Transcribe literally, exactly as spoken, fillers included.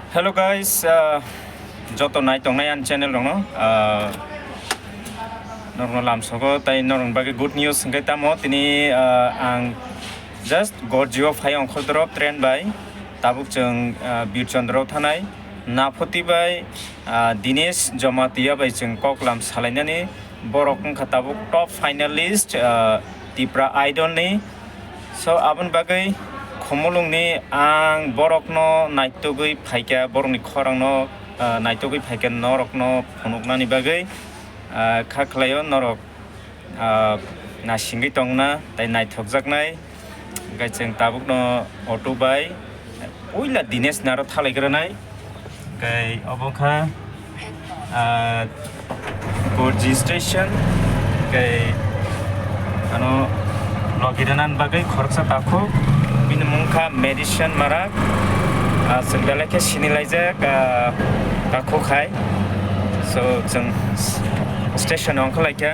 Hello guys, uh, joto nai tongnai ani channel rokno, uh, norokno lamsogo tai norokni bagwi good news hwnkhe tamo tini, uh, ang just Gorjio phai ongkhor dorop train bai tabuk chwng, uh, Birchandra thanai Naphoti bai, uh, Dinesh Jamatia bai chwng koklam salainani borok wngkha tabuk top finalist, uh, Tipra Idol ni. So, aboni bagwi Khumulwngni ang borokno naitugwi phaikha, borokni khorangno, ah, naitugwi phaikha, norokno phunuknani bagwi, ah, kha khlaio norok, ah, nasingwi tongna tai naithokjaknai. Hwnkhe chwng tabukno auto bai puila Dinesh naro thalaigrwnai. Kai obo kha, ah, Gorji station. Kai ano logi rwna bagwi khoroksa takhuk, bini mung kha Medicine Marak. Ah, chwng belai khe sinilaijak, ah, takhuk hai. So, chwng station o ongkhorlaikha.